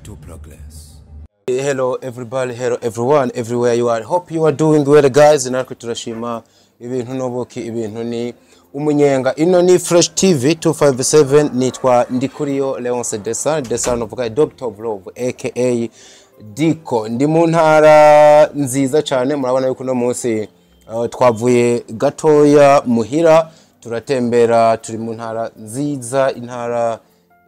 To progress. Hello everybody, hello everyone, everywhere you are. Hope you are doing well, guys. Natwe turashima, ibintu n'ubuki, ibintu ni umunyenga. Ino ni Fresh TV 257, nitwa Ndikuriyo Leonce Desan, Desan uvuga Dr. of Love aka Diko. Ndi mu ntara nziza cyane, murabona yuko uno munsi twavuye gatoya muhira turatembera, turi mu ntara nziza, intara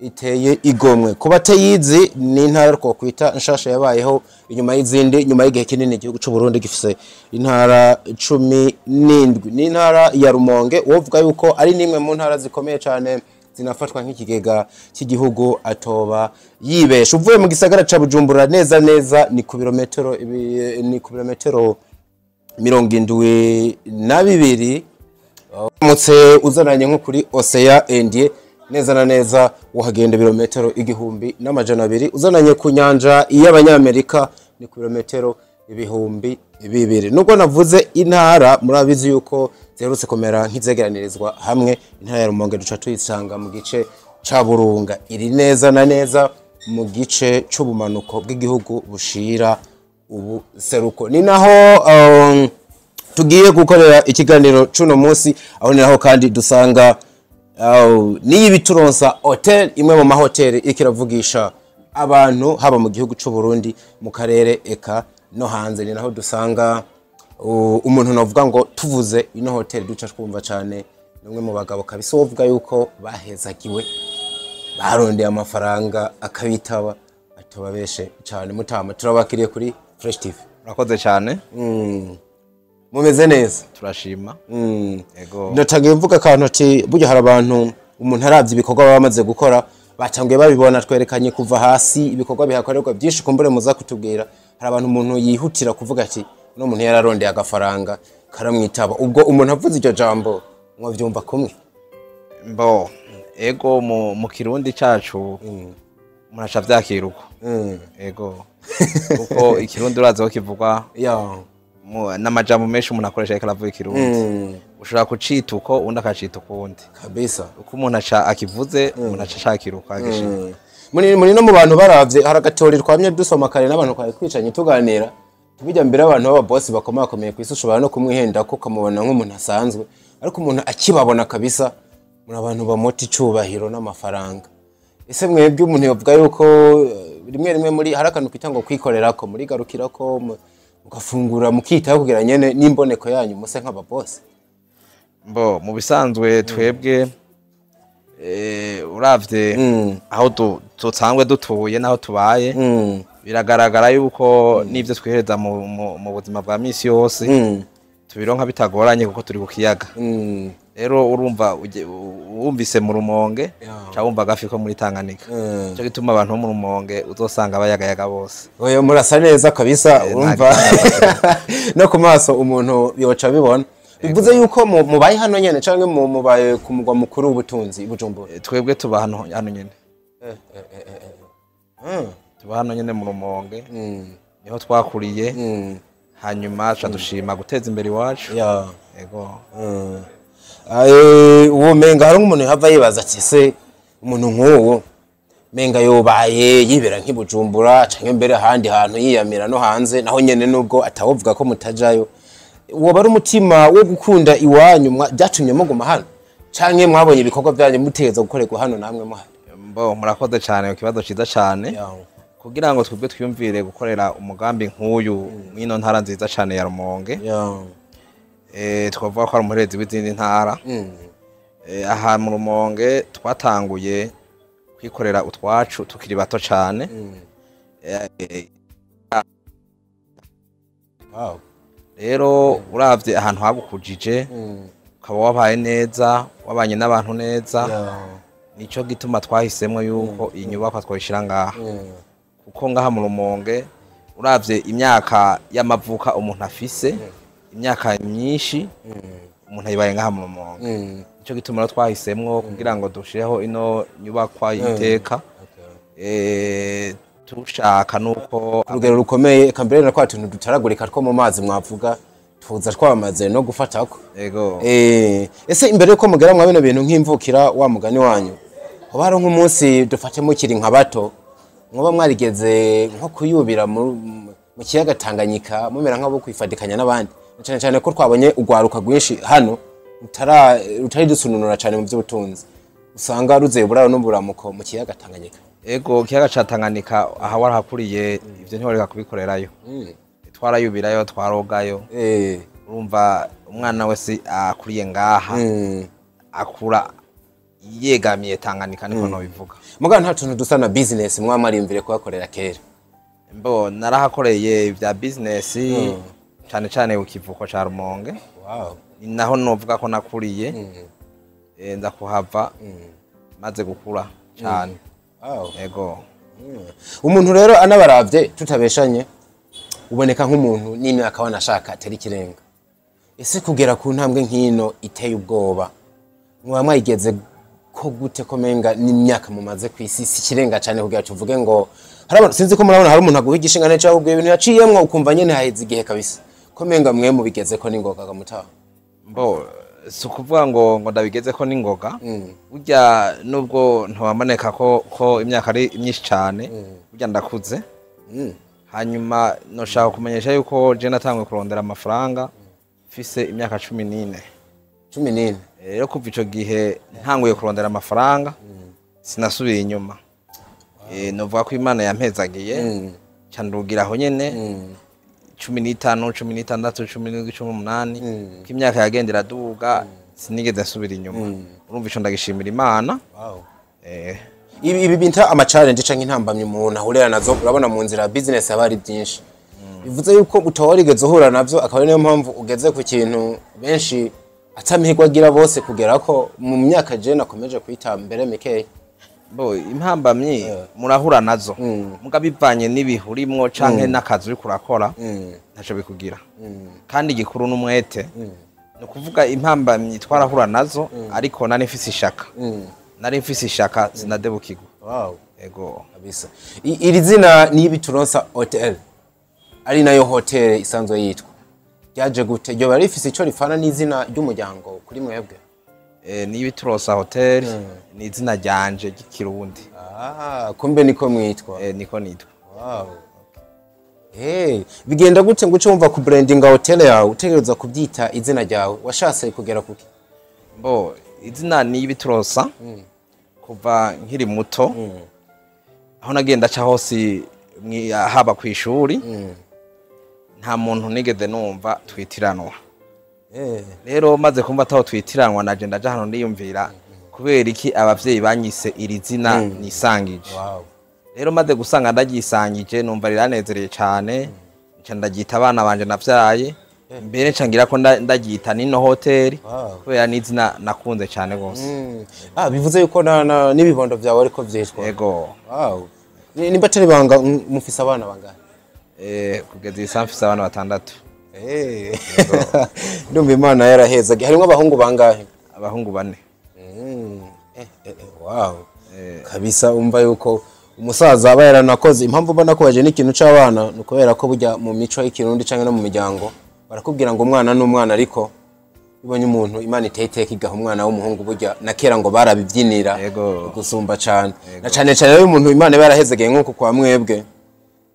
iteye igomwe. Ku batayizi, ni intara twakwita nshasha yabayeho inyuma y'izindi, nyuma y'igihe kinini igihugu cy'u Burundi gifise intara 17. Ni intara ya Rumonge, wovuga yuko ari nimwe mu ntara zikomeye cyane zinafatwa nk'ikigega cy'igihugu atoba yibesha. Uvuye mu gisagara ca Bujumbura neza neza ni ku birometero 72. Uramutse uzananye nko kuri Océan Indien, neza na neza uhagenda ibirometero 1200. Uzananye ku nyanja y'Abanyamerika ni ku birometero 2000. Nubwo navuze intara, murabizi yuko ziherutse kumera nk'izegeranirizwa hamwe. Intara ya Rumonge duca tuyisanga mu gice ca Burunga, iri neza na neza mu gice c'ubumanuko bw'igihugu bushira ubuseruko. Ni naho tugiye gukorera ikiganiro cuno munsi. Aho ni naho kandi dusanga niyi bituronsa hotel, imwe mu mahoteli ikiravugisha abantu haba mu gihugu c'u Burundi, mu karere, eka no hanze. Ni naho dusanga umuntu navuga ngo tuvuze ino hotel duca twumva cane, numwe mu bagabo kabisa wovuga yuko bahezagiwe, barondeye amafaranga akabitaba, atobabeshe cane. Mutama, turabakiriye kuri Fresh TV. Murakoze cyane. Mumeze neza? Turashima. Ego. Ndatangiye mvuga akantu ati burya hari abantu umuntu aravye ibikorwa baba bamaze gukora, batanguye babibona, twerekanye kuva hasi ibikorwa bihakorerwa byinshi, kumbure muza kutubwira. Hari abantu umuntu yihutira kuvuga ati no muntu yararondeye agafaranga karamwitaba. Ubwo umuntu avuze iryo jambo mwavyumva kumwe? Mbo ego, mu Kirundi cacu umuntu aca vyakira uko. Ego, kuko Ikirundi urazi ko kivugwa n'amajambo menshi umuntu akoresha ariko aravuga Ikirundi. Ushobora kucita uko, undi akacita ukundi. Uko umuntu aca akivuze, umuntu aca ashakira uko agishima. Muri no mu bantu baravye, hari agatori twamye dusoma kare n'abantu twari twicanye tuganira, tubijya mbere, abantu b'ababosi bakomakomeye ku isi ushobora no kumwihenda ko ukamubona nk'umuntu asanzwe, ariko umuntu akibabona kabisa muri abantu bamota icubahiro n'amafaranga. Ese mwebwe umuntu yovuga yuko rimwe rimwe muri hari akantu kwita ngo kwikorerako, murigarukirako, mugafungura, mukitaho kugira nyene n'imboneko yanyu muse nk'ababosi? Mbo mu bisanzwe twebwe uravye aho dusanzwe dutuye n'aho tubaye, biragaragara yuko n'ivyo twihereza mu buzima bwa misi yose tubironka bitagoranye kuko turi ku kiyaga. Rero urumva wumvise mu Rumonge, ca wumva agafi ko muri Tanganyika. Nico gituma abantu bo mu Rumonge uzosanga bayagayaga bose. Oya, murasa neza kabisa. Nta Urumva no ku maso umuntu yoca abibona. Bivuze yuko mubaye hano nyene canke mubaye ku mugwa mukuru w'ubutunzi, Bujumbura? Twebwe tuba hano hano nyene. Tuba hano nyene mu Rumonge, niho twakuriye, hanyuma tuca dushima guteza imbere iwacu. Ego. Uwo menga hari nk'umuntu yava yibaza ati se umuntu nk'uwo menga yobaye yibera nk'i Bujumbura canke mbere ahandi hantu, yiyamira no hanze naho nyene, nubwo atawovuga ko mutajayo. Woba ari umutima wo gukunda iwanyu byatumye muguma hano, canke mwabonye ibikorwa byanyu mutegeza gukorerwa hano namwe muhari? Mbo murakoze cyane ku kibazo ciza cyane. Kugira ngo twebwe twiyumvire gukorera umugambi nk'uyu mw'ino ntara nziza cyane ya Rumonge, twavuga ko ari umuherezi w'izindi ntara. Aha mu Rumonge twatanguye kwikorera utwacu tukiri bato cyane. Rero uravye ahantu hagukujije, ukaba wabaye neza, wabanye n'abantu neza, nico gituma twahisemwo yuko iyi nyubakwa twayishira ngaha, kuko ngaha mu Rumonge uravye imyaka y'amavuka umuntu afise, imyaka myinshi umuntu ayibaye ngaha mu Rumonge. Nico gituma rero twahisemwo kugira ngo dushireho ino nyubakwa y'iteka. Tushaka nuko Urugero rukomeye, eka mbere na kwa tuntu dutaragurika two mu mazi mwavuga tuza twamaze no gufatako. Ego. Ese imbere yuko mugera mwa bino bintu nk'imvukira wa mugani wanyu, hoba hari nk'umunsi dufate mukiri nka bato Mwoba mwarigeze nko kuyubira mu kiyaga Tanganyika, mumera nk'abo kwifadikanya n'abandi, na cyane cyane ko twabonye urwaruka rwinshi hano rutari dusununura cyane mu by'ubutunzi, usanga ruzeye uburaro n'uburamuko mu kiyaga Tanganyika. Ego, ikiyaga ca Tanganyika aha warahakuriye, ivyo ntiworeka kubikorerayo. Twarayubirayo, twarogayo. Urumva umwana wese akuriye ngaha akura yegamiye Tanganyika, niko nobivuga. Mugabo nta tuntu dusa na business mwaba mwariyumvire kuhakorera kera? Mbo narahakoreye ibya business, cane cane ku kivuko ca Rumonge. Ni naho novuga ko nakuriye. Nza kuhava maze gukura cane. Ego. Umuntu rero anabaravye, tutabeshanye, uboneka nk'umuntu n'imyaka wanashaka atari ikirenga. Ese kugera ku ntambwe nk'ino iteye ubwoba, mwaba mwayigeze ko gute, ko menga n'imyaka mumaze ku isi si ikirenga cyane kugira tuvuge ngo hari abantu, sinzi ko murabona hari umuntu aguha igishingane cyangwa ubwo ibintu yaciyemwo ukumva nyene haheze igihe kabisa, ko menga mwe mubigeze ko n'ingoga gamutaha? Mbo si ukuvuga ngo ndabigeze ko n'ingoga. Burya nubwo ntibaboneka ko imyaka ari myinshi cane, burya ndakuze. Hanyuma noshaka kumenyesha yuko je natanguye kurondera amafaranga mfise imyaka 14. 14? Rero kuva ico gihe ntanguye kurondera amafaranga, sinasubiye inyuma. Novuga ko Imana yampezagiye, ca ndugira aho nyene 15, 16, 17, 18, ko imyaka yagenda iraduga, sinigeze nsubira inyuma. Urumva ico ndagishimira Imana. Ibi bita ama challenge canke intambamyi umuntu ahurira nazo, urabona mu nzira ya business haba hari byinshi, bivuze yuko utaba warigeze uhura navyo, akaba ari niyo mpamvu ugeze ku kintu benshi atamihirwe agira bose kugera ko mu myaka je nakomeje kwita mbere mikeya. Bo impambamyi murahura nazo, muga bivanye n'ibihe urimwo canke n'akazi uriko urakora, ntaco bikugira. Kandi igikuru n'umwete. Ni ukuvuga impambamyi twarahura nazo, ariko nari mfise ishaka, nari mfise ishaka, sinadebukirwa. Ego. Kabisa. Iri zina ni Ibituronsa Hotel, ari nayo hotel isanzwe yitwa, ryaje gute? Ryoba rifise ico rifana n'izina ry'umuryango kuri mwebwe? Ni Ibituronsa Hotel ni izina ryanje ry'ikirundi. Ah, kumbe niko mwitwa? Niko nitwa. Wow. Hey, bigenda gute ngo uce wumva ku brandinga hotel yawe utegereza kubyita izina ryawe? Washatse kugera kuki? Bo izina ni Ibituronsa, kuva nkiri muto, aho nagenda aca hose, haba ku ishuri, nta muntu nigeze numva twitiranwa. Rero maze kumva ataho twitiranwa, naje ndaja hano ndiyumvira kubera iki abavyeyi banyise iri zina nisangije. Rero maze gusanga ndaryisangije, numva riranezereye cane, nca ndaryita abana banje navyaye, mbere nca ngira ko ndaryita nino hoteli, kubera n'izina nakunze cane gose. Ah, bivuze yuko na n'ibibondo byawe ariko vyitwa? Ego. Wow. Nimba atari banga, mufise abana bangahe? Kugeza iyi saha mfise abana batandatu. Ndumva Imana yarahezaga. Harimwo abahungu bangahe? Abahungu bane. Wow. Kabisa umva yuko umusaza aba yaranakoze. Impamvu mbona ko baje n'ikintu c'abana ni ukubera ko burya mu mico y'ikirundi canke no mu miryango barakubwira ngo umwana n'umwana, ariko ubonye umuntu Imana iteye iteka igaha umwana w'umuhungu, burya na kera ngo barabibyinira gusumba cane, na cane cane rero umuntu Imana iba yarahezegeye nk'uko kwa mwebwe,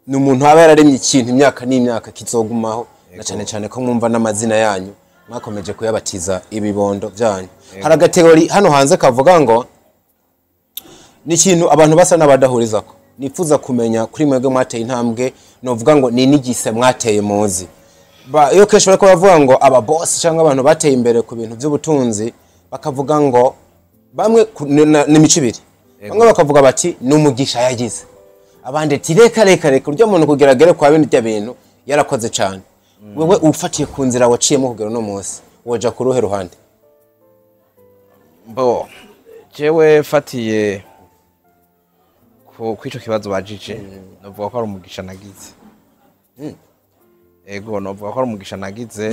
ni umuntu aba yararemye ikintu imyaka n'imyaka kizogumaho, na cane cane ko mwumva n'amazina yanyu mwakomeje kuyabatiza ibibondo byanyu. Hari agategori hano hanze kavuga ngo ni ikintu abantu basa n'abadahurizako. Nifuza kumenya kuri mwebwe mwateye intambwe, novuga ngo ni nigise mwateye muzi. Iyo kenshi bariko bavuga ngo aba boss cyangwa abantu bateye imbere ku bintu by'ubutunzi, bakavuga ngo bamwe ni imico ibiri. Bamwe bakavuga bati ni umugisha yagize, abandi ati reka reka reka, urya muntu kugira agere kwa bino bya bintu yarakoze cyane. Wewe ufatiye ku nzira waciyemo kugera uno munsi, woja ku ruhe ruhande? Bo jewe fatiye ku kw'ico kibazo bajije, novuga ko ari umugisha nagize. Ego, novuga ko ari umugisha nagize.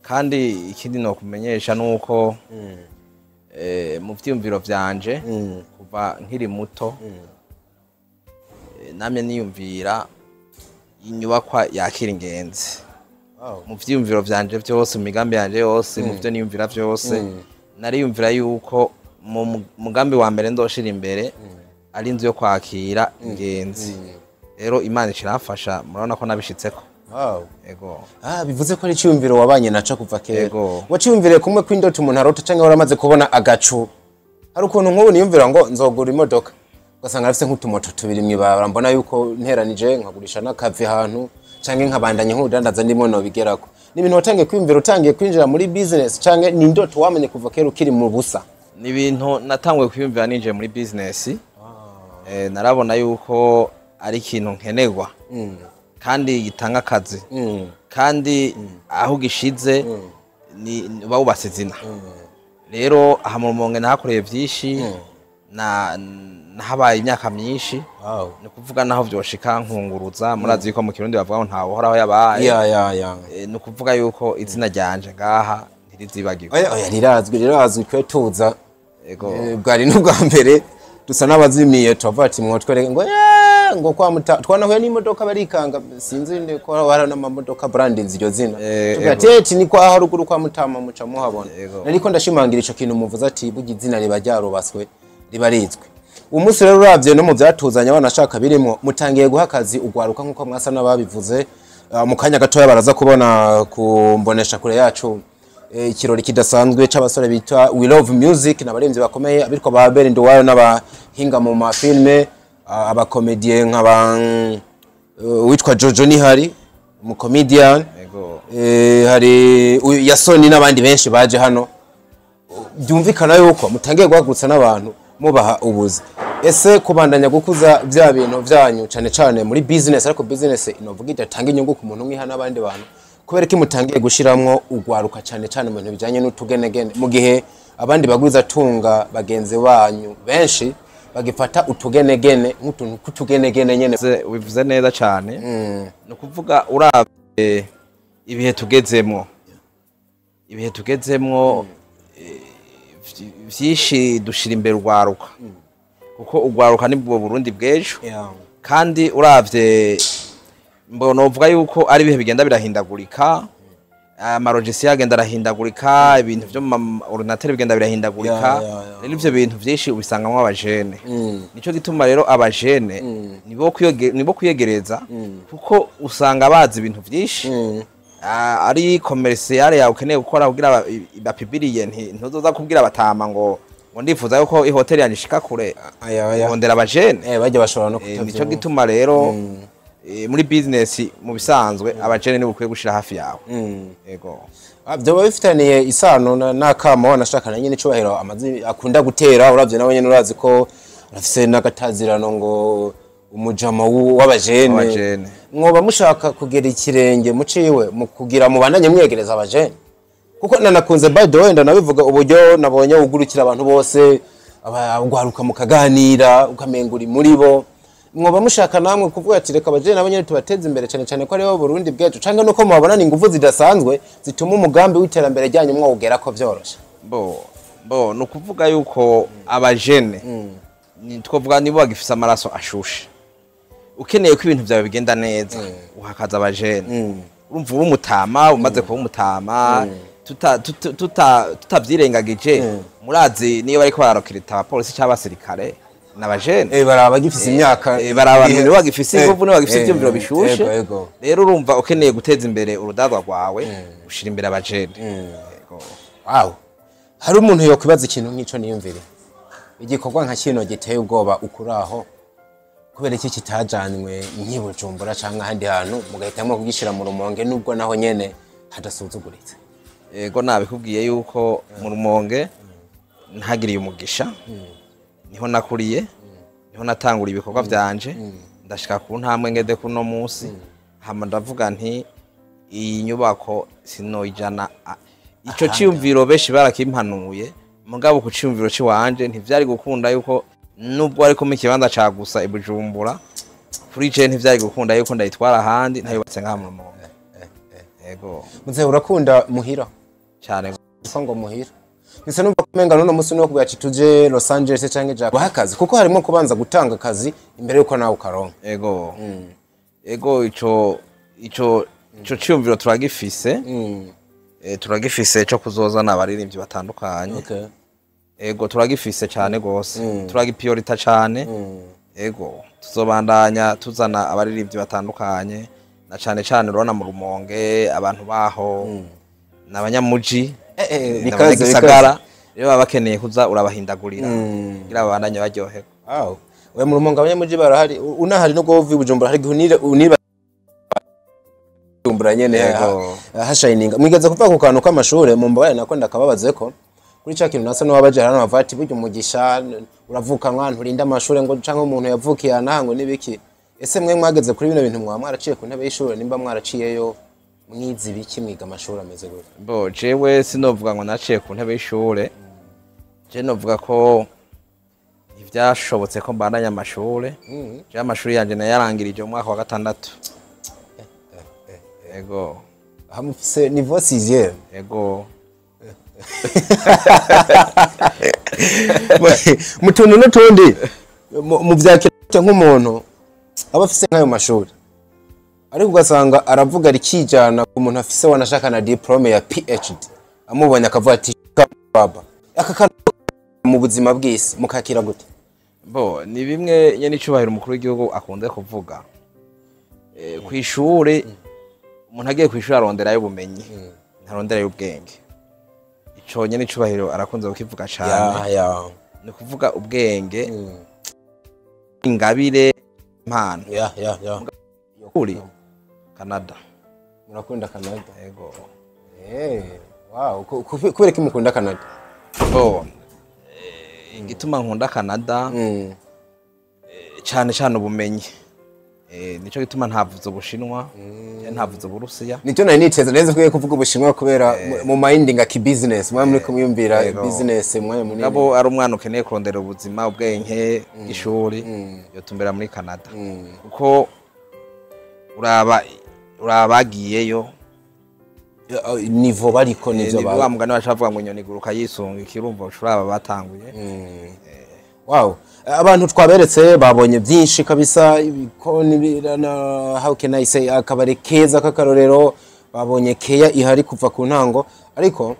Kandi ikindi nokumenyesha nuko mu vyiyumviro vyanje kuva nkiri muto, namye niyumvira inyubakwa yakira ingenzi. Mu vyiyumviro vyanje vyose, mu migambi yanje yose, mu vyo niyumvira vyose, nariyumvira yuko mu mugambi wa mbere ndoshira imbere Ari inzu yo kwakira ingenzi. Rero Imana iramfasha, murabona ko nabishitseko. Wow. Ego. Ah, bivuze ko ari icyumviro wabanye naco kuva kera. Ego. Waciyumvire kumwe kw'indoto umuntu arota, canke waramaze kubona agacu? Hari ukuntu nk'ubu niyumvira ngo nzogura imodoka, ugasanga afise nk'utumoto tubiri mw'ibarabara, mbona yuko nteranije nkagurisha n'akavi hantu, canke nkabandanya nk'udandaza ndimo nobigerako. Ni ibintu watangiye kwiyumvira utangiye kwinjira muri business, canke ni indoto wamenye kuva kera ukiri mu busa? Ni ibintu natanguye kwiyumvira ninjiye muri business. Narabona yuko ari ikintu nkenerwa kandi gitanga akazi, kandi aho ugishize ni uba wubatse izina. Rero aha mu Rumonge nahakoreye byinshi, na nahabaye imyaka myinshi. Ni ukuvuga naho vyoshika nkunguruza, murazi yuko mu Kirundi bavuga ngo ntawe uhoraho yabaye. Ya ya ya. Ni ukuvuga yuko izina ryanje ngaha ntirizibagirwa. Oya oya, rirazwi, rirazwi, twe tuza. Ego. Bwari n'ubwa mbere dusa n'abazimiye, tubavuga ati mwotwereke ngo "Eh, ngo kwa muta twanahuye n'imodoka barikanga, sinzi ko hari n'amamodoka brandinze iryo zina." Tuvuga ati "Eti ni kwa haruguru kwa Mutama muca muhabona." Yego. Nariko ndashimangira ico kintu muvuze ati burya izina riba ryarubatswe, riba rizwi. Umunsi rero uravye no mu vyatuzanye abanashaka birimo, mutangiye guha akazi ugwaruka nk'uko mwasa n'ababivuze. Mu kanya gatoya baraza kubona ku mbonesha kure yacu ikirori kidasanzwe c'abasore bita We Love Music, n'abarimvyi bakomeye abitwa ba Abel Nduwayo n'abahinga mu mafilme, abakomedie nk'aba uwitwa Jojo Nihari, umucomedian. Ego. Hari uyu Yasoni n'abandi benshi baje hano. Byumvikana yuko mutangiye guhagurutsa n'abantu mubaha ubuzi. Ese kubandanya gukuza bya bintu vyanyu, cane cane muri business, ariko business inovuga idatanga inyungu ku muntu umwe n'abandi bantu, kubera ko mutangiye gushiramwo ugwaruka cane cane mu bintu bijanye n'utugenegene, mu gihe abandi bagwiza tunga bagenzi banyu benshi bagifata utugenegene nk'utuntu kutugenegene nyene? Ubivuze neza cane. Ni ukuvuga uravye ibihe tugezemwo, ibihe tugezemwo, vyinshi dushira imbere urwaruka, kuko urwaruka nibwo Burundi bw'ejo. Kandi uravye mbona uvuga yuko ari ibihe bigenda birahindagurika, amalogiciel agenda arahindagurika, ibintu vyo mu ma ordinateur bigenda birahindagurika. Rero ivyo bintu vyinshi ubisangamwo abajene. Nico gituma rero abajene nibo kwiyegereza, kuko usanga bazi ibintu vyinshi. Ari commercial yawe ukeneye gukora kugira bapibiriye, ntuzoza kubwira batama ngo ndifuza yuko ihoteli yanjye ishika kure. Aya aya. Rondera abajene. Bajya bashobora no Nico kutavyumva. gituma rero muri business mu bisanzwe abajene nibo ukwiye gushira hafi yawe. Ego. Ah, vyoba bifitaniye isano n'akamo wanashaka na nyene icubahiro amazi akunda gutera. Uravye nawe nyene urazi ko arafise n'agatazirano ngo umujama w'abajene. W'abajene. Mwoba mushaka kugera ikirenge muciwe mu kugira mubandanye mwegereza abajene, kuko nanakunze, by the way, ndanabivuga, uburyo nabonye ugurukira abantu bose abagwaruka mukaganira ukamenga uri muri bo. Mwoba mushaka namwe kuvuga ati reka abajene nabo nyene tubateze imbere, cane cane ko aribo Burundi bwejo, canke nuko mubabonana inguvu zidasanzwe zituma umugambi w'iterambere ryanyu mwawugerako vyoroshe? Bo ni ukuvuga yuko abajene ni twovuga nibo bagifise amaraso ashushe. Ukeneye ko ibintu vyawe bigenda neza, uhakaza abajene. Urumva uri umutama, umaze kuba umutama, tutavyirengagije, murazi niyo bariko bararokirita abapolisi cyangwa abasirikare n'abajene. Baraba bagifise imyaka. Baraba abantu nibo bagifise inguvu, nibo bagifise ivyiyumviro bishushe. Ego ego. Rero urumva ukeneye guteza imbere urudandwa rwawe, ushira imbere abajene. Ego. Wow. Hari umuntu yokwibaza ikintu nk'ico niyumvire. Igikorwa nka kino giteye ubwoba ukuraho, kubera iki kitajanywe nk'i Bujumbura canke ahandi hantu, mugahitamwo kugishira mu Rumonge, nubwo naho nyene hadasuzuguritse? Ego, nabikubwiye yuko mu Rumonge ntagiriye umugisha, niho nakuriye, niho natangura ibikorwa vyanje, ndashika ku ntambwe ngeze kuno munsi. Hama ndavuga nti iyi nyubako sinoyijana ico ciyumviro benshi barakimpanuye, mugabo ku ciyumviro ciwanje ntivyari gukunda yuko nubwo ariko mu kibanza ca gusa i Bujumbura, kuri je ntivyari gukunda yuko ndayitwara ahandi ntayubatse ngaha mu Rumonge. Ego. Muzehe, urakunda muhira? Cyane. Ko ngo muhira. Ese numva kumenga n'uno munsi no kugira ati tuje Los Angeles canke ja guha akazi, kuko harimo kubanza gutanga akazi imbere yuko nawe ukaronka. Ego, ico ciyumviro turagifise. Turagifise cyo kuzozana abaririmbyi batandukanye. Ego, turagifise cyane gose, turagipiyorita cyane. Ego, tuzobandanya tuzana abaririmbyi batandukanye, na cane cane urabona mu Rumonge abantu baho ni abanyamuji, ni Bikaze, abanyagisagara. Rero baba bakeneye kuza urabahindagurira kugira babandanye baryoherwa. Wow. We, mu Rumonge abanyamuji barahari. Unahari no uva i Bujumbura, hari igihe uniba Bujumbura nyene. Yego. Hashininga mwigeze kuvuga ku kantu k'amashure, mu mbabare nako ndakababaze ko kuri ca kintu nasa n'uwabaje hano, bavuga ati burya umugisha uravukanwa, nturinda amashure, ngo canke umuntu yavukiye aha ngo nibiki. Ese mwe mwageze kuri bino bintu, mwaba mwaraciye ku ntebe y'ishure? Nimba mwaraciyeyo, mwize ibiki? Mwiga amashuri ameze gute? Bo, jewe sinovuga ngo naciye ku ntebe y'ishure. Je novuga ko ntivyashobotse ko mbandanya amashure. Je amashuri yanje nayarangirije mu mwaka wa gatandatu. Ego. Aha mufise niveau 6e? Ego. Mu tuntu n'utundi mu vyakira nk'umuntu aba afise nk'ayo mashuri, ariko ugasanga aravuga rikijana ku muntu afise wanashaka na diplôme ya PhD, amubonye akavuga ati baba aka kantu mu buzima bw'isi mukakira gute? Bo, ni bimwe nyene icubahiro umukuru w'igihugu akunze kuvuga. Kw'ishure, umuntu agiye kw'ishure aronderayo ubumenyi, ntaronderayo ubwenge. Ico nyene icubahiro arakunze kukivuga cane. Ya. Ni ukuvuga ubwenge, ingabire, impano. Ya. Kuri Canada. Murakunda Canada? Ego. Wow, kubera ko mukunda Canada? Bo, igituma nkunda Canada, cane cane ubumenyi. Nico gituma ntavuze Ubushinwa, ntavuze Uburusiya. Nicyo nari niteze neza ko kuvuga Ubushinwa, kubera mu minding ki business mwa muri kumwiyumvira. Yego. Business mwanya munini. Ngabo ari umwana ukeneye kurondera ubuzima, ubwenge bw'ishuri, yotumbera muri Canada, kuko uraba bagiyeyo. Niveau bariko nivyo ni ba wa mugani bacavuga ngo inyoni iguruka yisunga ikirumva, ushuraba batanguye. Wow, abantu twaberetse babonye byinshi kabisa, ibikoni birana, how can I say, akabari keza k'akarorero, babonye keya ihari kuva ku ntango, ariko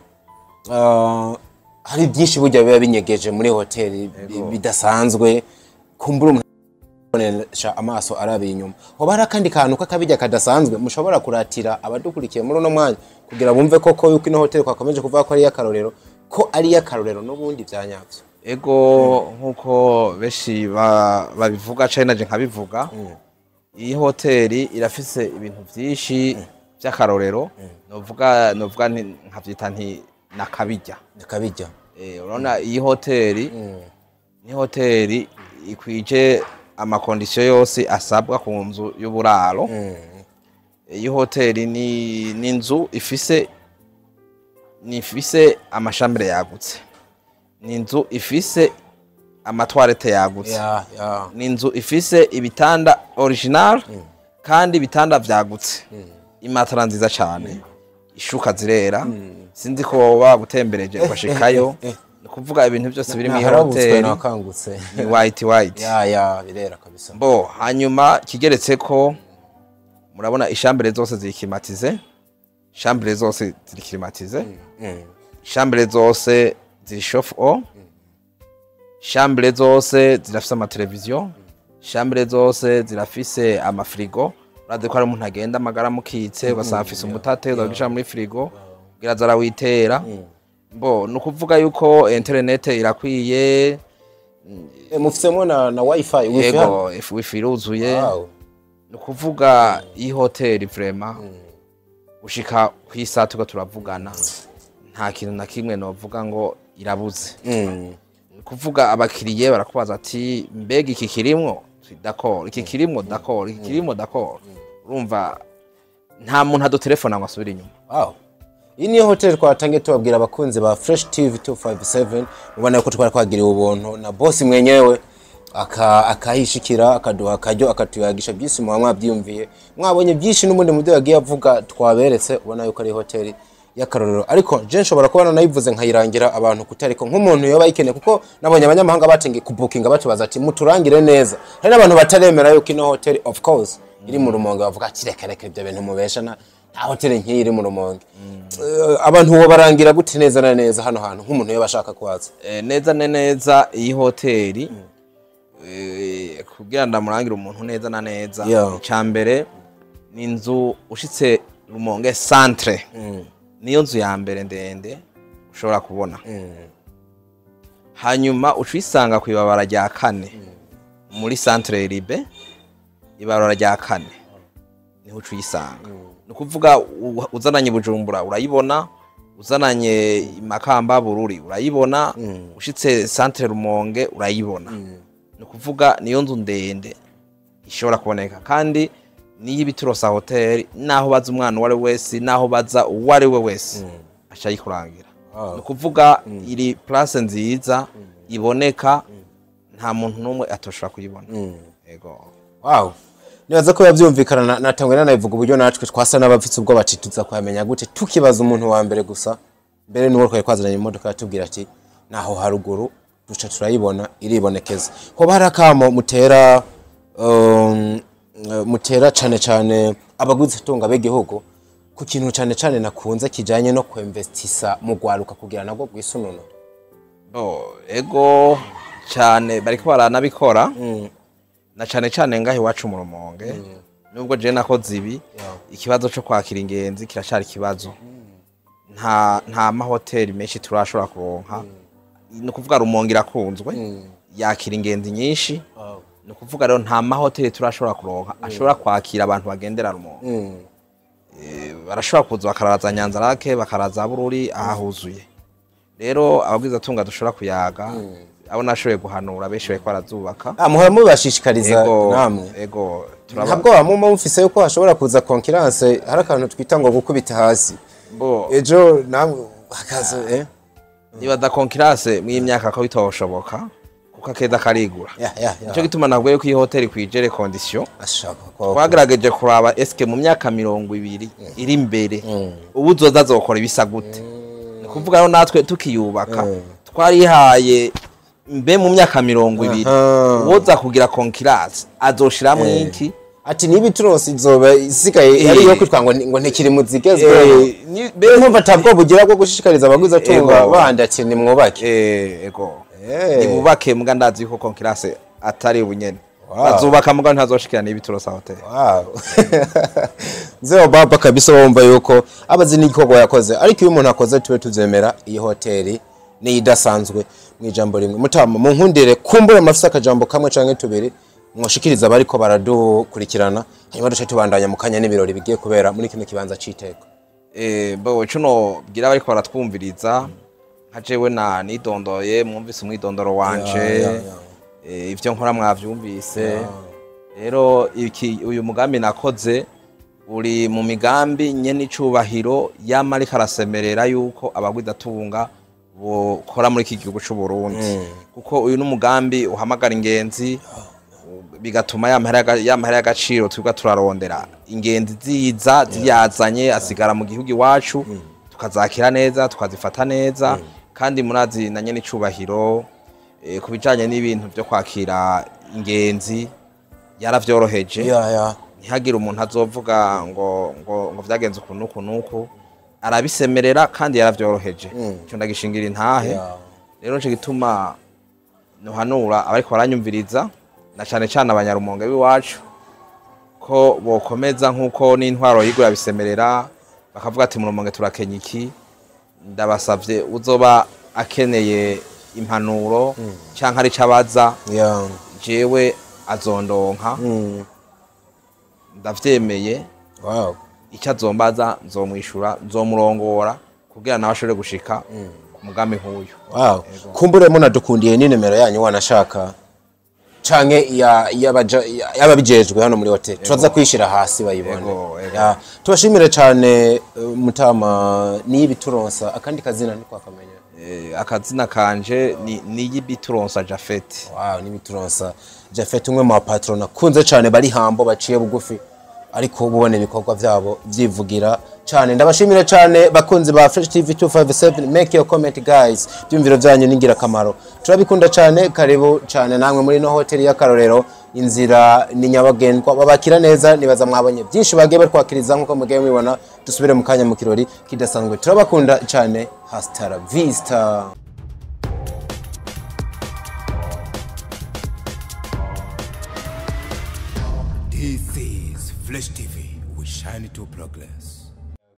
hari byinshi burya biba binyegeje muri hoteli bidasanzwe, kumbura umuntu abonesha amaso arabiye inyuma. Hoba hari akandi kantu k'akabirya kadasanzwe mushobora kuratira abadukurikiye muri uno mwanya, kugira bumve koko yuko ino hoteli twakomeje kuvuga ko ari iy'akarorero, ko ari iy'akarorero n'ubundi bya nyabyo? Ego, nkuko benshi babivuga cane, naje nkabivuga, iyi hoteli irafise ibintu vyinshi vy'akarorero. Novuga nkavyita nti nakabirya. Akabirya. Urabona iyi hoteli ni hoteli ikwije ama conditions yose asabwa ku nzu y'uburaro. Iyi hoteli ni inzu ifise ama chambres yagutse, ni inzu ifise ama toilettes yagutse, ya. Ni inzu ifise ibitanda original kandi ibitanda vyagutse, imatara nziza cane, ishuka zirera. Sinzi ko woba gutembereje ugashikayo. Ni ukuvuga ibintu byose biri mu Naharabutswe, hoteli nakangutse. ni white white. Ya, birera kabisa. Bo, hanyuma kigeretse ko murabona i chambres zose ziri climatisées, chambres zose ziri climatisées, chambres zose ziri chauffe-eau, chambres zose zirafise amateleviziyo, chambres zose zirafise ama frigo. Urazi ko hari umuntu agenda amagara mukitse, ugasanga afise umutate, ugagisha muri frigo kugira aze arawitera. Bo, ni ukuvuga yuko internet irakwiye. Mufisemo na wifi, wifi hano? Yego, wifi iruzuye. Ni ukuvuga iyi hoteli vraiment, gushika ku isaha turiko turavugana, nta kintu na kimwe novuga ngo irabuze. Ni ukuvuga abakiriye barakubaza ati: "Mbega iki kirimwo?" D'accord, iki kirimwo, d'accord, iki kirimwo, d'accord. Urumva nta muntu adutelefona ngo asubire inyuma. Wow. Iyi niyo hoteli twatangiye tubabwira, abakunzi ba Fresh TV 257. Mubona ko twari twagiriwe ubuntu na boss mwenyewe, akahishikira, akaduha akaryo, akatuyagisha byinshi. Muba mwabyiyumviye, mwabonye byinshi n'ubundi mu byo yagiye avuga twaberetse. Ubona yuko ari hoteli y'akarorero, ariko je nshobora kuba nayivuze nkayirangira abantu kutariko nk'umuntu yoba ayikeneye, kuko nabonye abanyamahanga batengiye kubukinga batubaza ati: "Muturangire neza." Hari n'abantu bataremera yuko ino hoteli of course iri mu Rumonge, bavuga ati: "Reka reka, ibyo bintu mubesha na Nta hoteli nk'iyi iri mu Rumonge. Abantu bo barangira gute neza na neza hano hantu nk'umuntu yoba ashaka kuhaza? Neza na neza iyi hoteli, kugira ndamurangire umuntu neza na neza, icya mbere ni inzu ushitse Rumonge centre, niyo nzu ya mbere ndende ushobora kubona. Hanyuma uca uyisanga ku ibarabara rya kane muri centre ribe, ibarabara rya kane niho uca uyisanga. Ni ukuvuga uzananye Bujumbura urayibona, uzananye Makamba, Bururi urayibona, ushitse centre Rumonge urayibona. Ni ukuvuga niyo nzu ndende ishobora kuboneka, kandi niyo ibiturosa hoteli, naho baza umwana uwo ari we wese, naho baza uwo ari we wese, aca ayikurangira. Ni ukuvuga iri place nziza iboneka, nta muntu n'umwe atoshobora kuyibona. Ego. Wow. Nibaza ko yavyumvikana, natangwe nanabivuga uburyo natwe twasa n'abafite ubwo bati tuza kuhamenya gute, tukibaza umuntu wa mbere gusa mbere n'uwo twari twazananye imodoka yatubwira ati naho haruguru, duca turayibona iribonekeza. Hoba hari akamo mutera mutera cane cane abaguzi tunga b'igihugu ku kintu cane cane nakunze kijanye no kwinvestisa mu gwaruka kugira nabwo bwisununo? Bo, ego cyane, bariko baranabikora na cane cane ngaho iwacu mu Rumonge. Nubwo je nakoze ibi, ikibazo co kwakira ingenzi kiracari ikibazo. Nta mahoteli menshi turashobora kuronka. Ni ukuvuga Rumonge irakunzwe, yakira ingenzi nyinshi. Ni ukuvuga rero nta mahoteli turashobora kuronka ashobora kwakira abantu bagendera Rumonge. Barashobora kuza bakaraza Nyanzarake, bakaraza Bururi, ahahuzuye. Rero ababwizatunga dushobora kuyaga, abo nashoboye guhanura, benshi bariko barazubaka. Ah, muhora mubashishikariza Ego. namwe? Ego, turaba. Ntabwo bamuma mufise yuko hashobora kuza concurrence, hari akantu twita ngo gukubita hasi Bo, ejo namwe hakaza? Nibaza concurrence mw'imyaka ko bitoshoboka, kuko akeza karigura. Ya. Nico gituma nabwiye ko iyi hoteli kwijere condition. Ashaka ko Twagerageje kuraba eske mu myaka 20 iri imbere ubu uzoza azokora ibisa gute. Ni kuvuga rero natwe tukiyubaka twarihaye mbe mu myaka 20 uwoza kugira concurrence azoshiramwo iki? Ati niba ituronse izoba isigaye ari iyo kwitwa ngo ntikiri mu zigezweho. Mpamvu atabwo bugira bwo gushishikariza abagwizatunga bandi ati nimwubake. Ego. Nibubake, muga ndazi yuko concurrence atari ubunyene. Wow. Bazubaka, muga ntazoshikira n'ibiturosa hotel. Wow. Mzee baba kabisa, wumva yuko abazi n'igikorwa yakoze, ariko iyo umuntu akoze tube tuzemera. Iyi hoteli ni idasanzwe mu ijambo rimwe. Mutama, mu nkundire kumbura mafise akajambo kamwe canke tubiri mwoshikiriza abariko baradukurikirana, hanyuma duce tubandanya mu kanya n'ibirori bigiye kubera muri kino kibanza c'iteka. Bo, cuno bwira bariko baratwumviriza, nka jewe na nidondoye, mwumvise umwidondoro wanje. Ya. Ivyo nkora mwavyumvise. Rero iki uyu mugambi nakoze uri mu migambi nyene icubahiro yama ariko arasemerera yuko abagwizatunga bokora muri iki gihugu c'u Burundi, kuko uyu n'umugambi uhamagara ingenzi, bigatuma ya mahera y'agaciro twebwe turarondera, ingenzi ziza ziyazanye asigara mu gihugu iwacu, tukazakira neza, tukazifata neza. Kandi murazi na nyene icubahiro, ku bijanye n'ibintu vyo kwakira ingenzi yaravyoroheje. Ya. Ntihagire umuntu azovuga ngo vyagenze uku nuku nuku. Arabisemerera kandi yaravyoroheje, ico ndagishingira intahe. Rero nico gituma nuhanura abariko baranyumviriza, na cane cane abanyarumonge b'iwacu, ko bokomeza nk'uko n'intwaro yigura bisemerera, bakavuga ati mu Rumonge turakenya iki. Ndabasavye, uzoba akeneye impanuro canke ari abaza, jewe azondonka. Ndavyemeye. Icyo azombaza nzomwishura, nzomurongora kugira nawe ashobore gushika ku mugambi nk'uyu. Wow. Kumbure munadukundiye ni nimero yanyu wanashaka canke ya y'ababijejwe hano muri hotel, turaza kwishira hasi bayibone. Ego. Ya, tubashimire cane. Mutama niyi bituronsa, akandi kazina ni kwakamenya? Akazina kanje ni Niyibituronsa Jafet. Wow, nibituronsa Jafet, umwe mu patron akunze cane, bari hambo, baciye bugufi, ariko ubona ibikorwa vyabo vyivugira cane. Ndabashimire cane bakunzi ba Fresh TV 257. Make your comment guys, byumviro vyanyu ni ingirakamaro, turabikunda cane. Karibu cane namwe muri no hotel y'akarorero. Inzira ni nyabagendwa, babakira neza. Nibaza mwabonye byinshi bagiye batwakiriza nk'uko mugiye mubibona. Dusubire mu kanya mu kirori kidasanzwe. Turabakunda cyane, hasta la vista. This is Flash TV. We shine to progress.